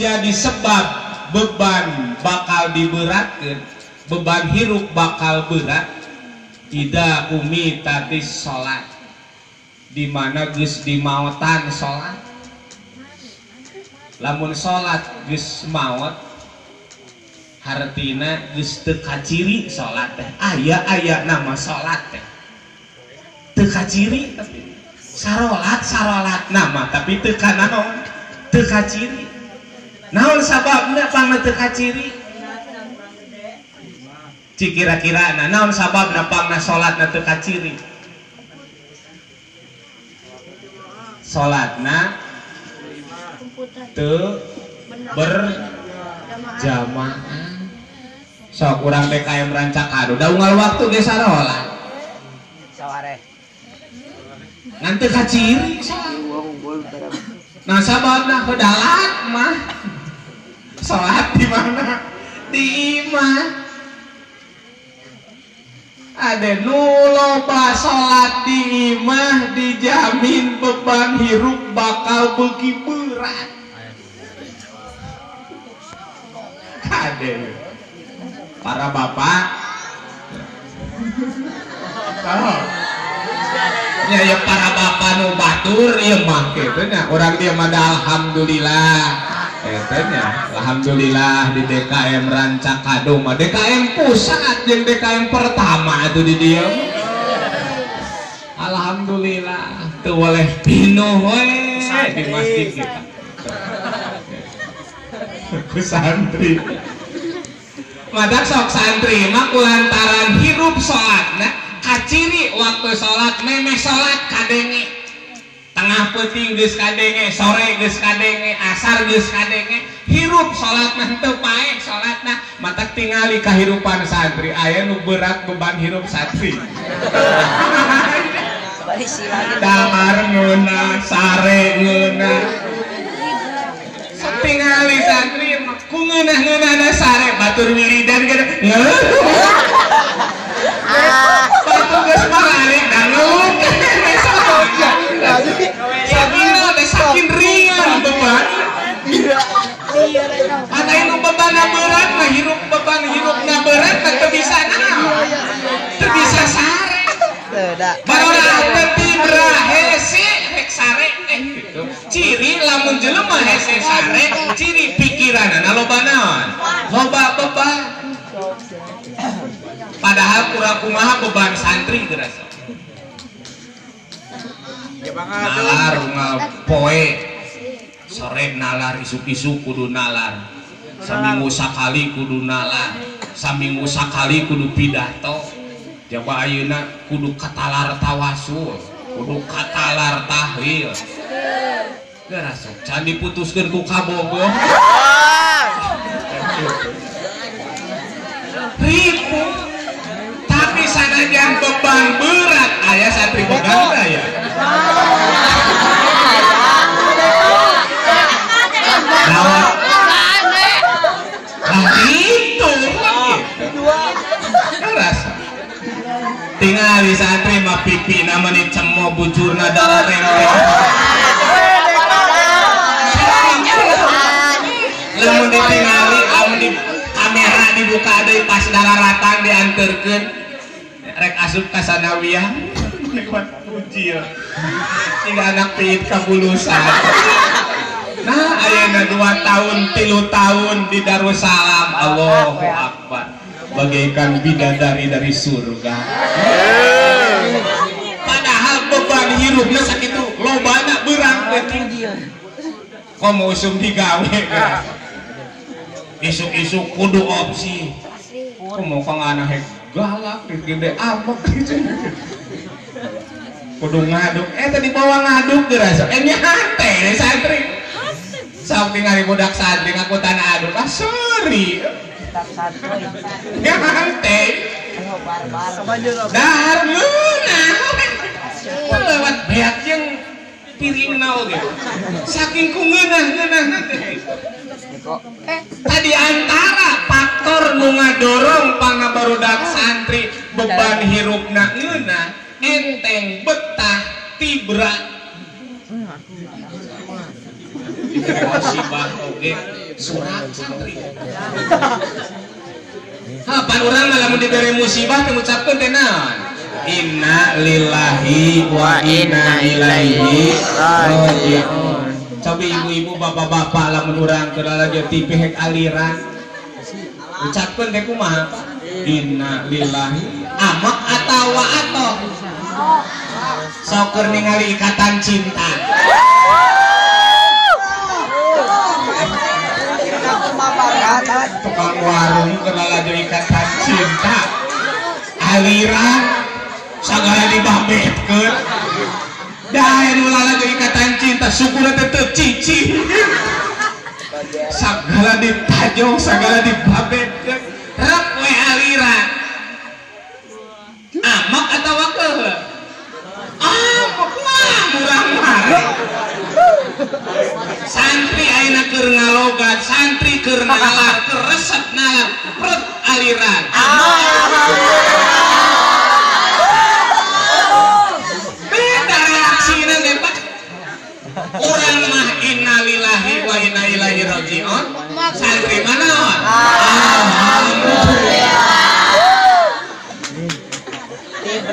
jadi sebab beban bakal diberatkeun, beban hirup bakal berat ida umitatis salat, di mana geus dimaotan salat. Lamun salat geus maot hartina geus teu kaciri salat teh. Aya-aya nama salat teh teu kaciri, tapi sarolat nama tapi teu kanaon, teu kaciri. Naon sababna pangna teu kaciri? Cik kira-kira nah naon sababna pangna salatna teu kaciri? Salatna teu berjamaah. Sok urang DKM Rancakado da unggal waktu ge sarolat. Ngan teu kaciri salat. Nah sababna kedalat mah salat di mana? Di imah. Ada nu loba salat di imah dijamin beban hirup bakal beuki berat. Kade para bapak, oh. Ya, ya para bapak nu batur ieu mah kitu nya, urang dia mah alhamdulillah eta nya, alhamdulillah di DKM Rancakado mah DKM pusat jeung DKM pertama atuh di dieu. Alhamdulillah teu boleh pinuh we di masjid kita. Ku santri. Madak sok santri mah kulantaran hirup salatna kaciri waktu salat memeh salat kadenge. Tengah peuting geus kadenge, sore geus kadenge, asar geus kadenge, hirup salatna teu paeh salatna. Matak tingali kahirupan santri aya nu berat beban hirup santri. Damar ngeunah, sare ngeunah. Sok tingali santri mah ku ngeunah-ngeunahna sare batur wiridan geus ngeluh. Batur geus balik da ngeluh. Saking teh saking ringan beban. Ada nu bebanna berat mah hirup beban hirupna berat mah teu bisa naon. Teu bisa sare. Barora teu tibra hese rek sare gitu. Ciri lamun jelema hese sare, ciri pikiranna loba naon? Loba beban. Padahal kurang kumaha beban santri gerasa. Nalar unggal poe sore nalar, isuk-isuk kudu nalar, saminggu sakali kudu nalar, saminggu sakali kudu pidato. Jaba ayeuna kudu katalar tawasul, kudu katalar tahlil. Geura sok can diputuskeun ku kabogoh. Ribu tapi sanajan beban berat aya santri boga ya. Nah itu keras. Tinggal di santri mah pipi namanya cemo bujurna dalam rengek. Lamun ditingali, lamun di kamera dibuka deui pas dararatan dianterkeun rek asup ka sanawiyah nikmat ujil. Hingga anak piit kabulusan. Nah, ayeuna 2 tahun, 3 tahun di Darussalam. Allahu Akbar. Bagaikan bidadari dari surga. Padahal beban hirupna sakitu lobana beurang teh. Komo usum digawe. Isuk-isuk kudu opsi. Komo kang anak hek galak gede amek gitu. Kudu ngaduk, tadi bawa ngaduk gerasa, nya hate santri. Sok tingali budak santri ngaku tanah aduk, ah sorry. Nya hate. Dahar ngeunah. Lewat beak jeung piringna oge. Saking ku ngeunah-ngeunahna teh. Tadi antara faktor nu ngadorong pangabarudak santri beban hirupna ngeunah, enteng betah tibra. Dibere musibah oge surat santri. Pan urang mah lamun dibere musibah teh ngucapkeun teh naon? Inna lillahi wa inna ilaihi raji'un. Cobi ibu-ibu bapak-bapak lamun urang keur lalajo TV hek aliran ucapkeun teh kumaha Pak? Inna lillahi amak atawa atoh sok keur ningali ikatan cinta. Tukang warung keur lalajo ikatan cinta aliran sagala dibabetkeun. Da anu lalajo ikatan cinta syukurna teh teu cicih. Sagala ditajong, sagala dibabetkeun. Rep we aliran. Amak atawa kehe? Amak wah murah mah. Santri ayeuna keur ngalogat, santri keur nalar, keur resep nalar, pret aliran. Beda reaksina teh Pak. Urang mah innalillahi wa inna ilaihi raji'un. Santri mah naon? Alhamdulillah.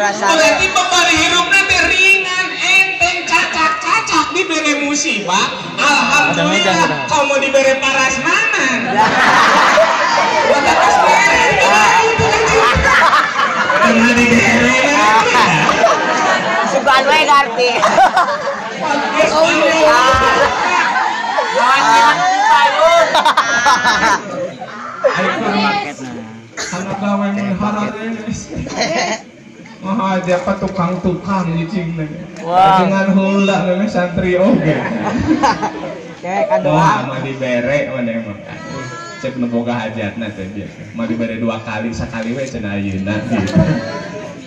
Berarti beban hirupna teh ringan, enteng, cacak-cacak dibere musibah. Alhamdulillah, kamu dibere parasmanan. Buat atas bere, karena dibere. Sugan we garti. Anak gawe mun harares. Wah, dia apa tukang-tukang cicing nih. Dengan hula memang santri oge. Kayak kadoa. Wah, mah dibere mana emang. Cek nu boga hajatna teh biasa. Mah dibere 2 kali, sakali we cenah ayeuna gitu.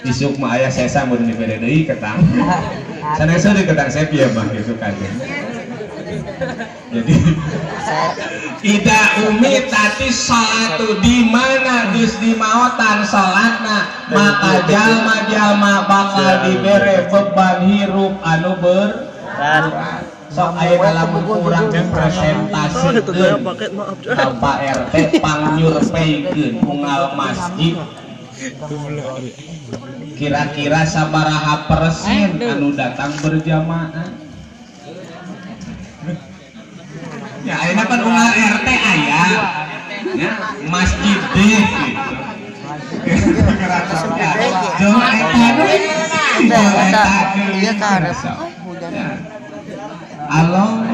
Isuk mah aya sesa mun dibere deui ketang. Sanes deui ketang saya pieu mah gitu kan. Jadi ida umi tati salatu di mana geus dimaotan salatna maka jalma-jalma bakal dibere beban hirup anu berat. Sok aya lamun urang presentasikeun ka Pak RT pangnyurpeikeun unggal masjid kira-kira sabaraha persen anu datang berjamaah. Ya, ayeuna pan unggal RT aya. Ya, masjid deh gitu. Jeung eta deui. Iya karep. Alo.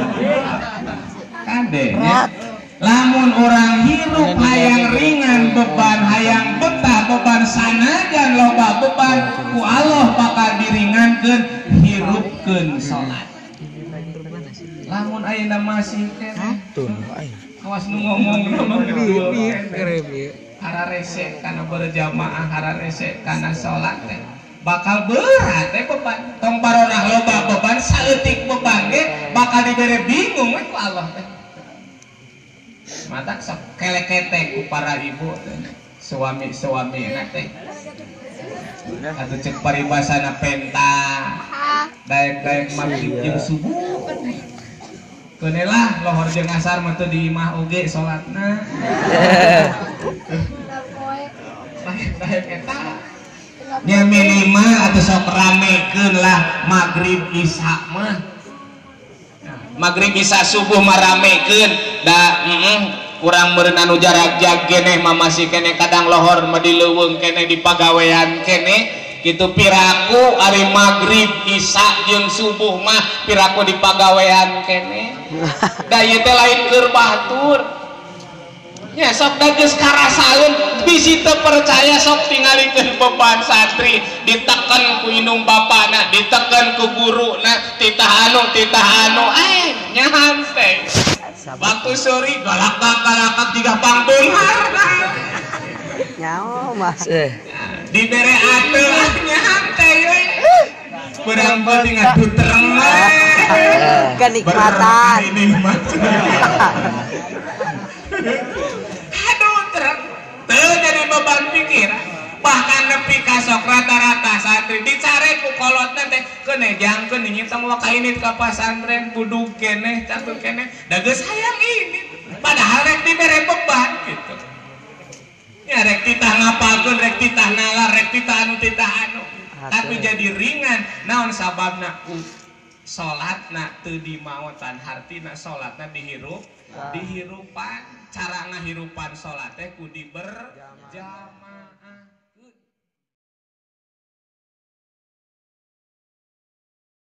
Kade nya. Lamun urang hirup hayang ringan beban, hayang betah beban sanajan loba beban ku Allah bakal diringankeun hirupkeun salat. Lamun ayeuna masih keneh awas nu ngomong mah betul hararese kana berjamaah, hararese kana salat teh bakal berat teh beban. Tong baronah loba beban saeutik beban ge bakal dibere bingung we ku Allah teh. Matak sok kelekete ku para ibu teh, suami-suami teh. Atuh cek paribasana penta daek-daek maghrib jeung subuh. Keun lah lohor jeung asar mah teu di imah oge salatna. Daek eta nya minimal atuh sok ramekeun lah maghrib isya mah. Maghrib isya subuh mah ramekeun da kurang meureun anu jarak jag keneh mah masih keneh kadang lohor mah di leuweung keneh di pagawean keneh gitu piraku ari maghrib isya jeung subuh mah piraku di pagawean keneh da ieu teh lain keur batur nya sok da geus karasaeun bisi teu percaya sok tingalikeun beban santri diteken ku indung bapana diteken ku guruna titah anu nyahan teh waktu sore galakak-galakak jiga pangbeunghar nyaho mas dibere atuh nyahan teh euy berang penting atuh tereng kenikmatan. Aduh tereng teu jadi beban pikiran bahkan nepi ka sok rata-rata santri dicare ku kolotna teh teh keun jangkeun nyitong wakainit ka pasantren budug keneh cangkeun keneh da geus hayang ini padahal rek dibere beban gitu. Ya rek titah ngapalkeun, rek titah nalar, rek titah anu titah anu. Tapi jadi ringan naon sababna salatna teu dimaotan hartina salatna dihirup dihirupan cara ngahirupan salat teh ku diberjamaah.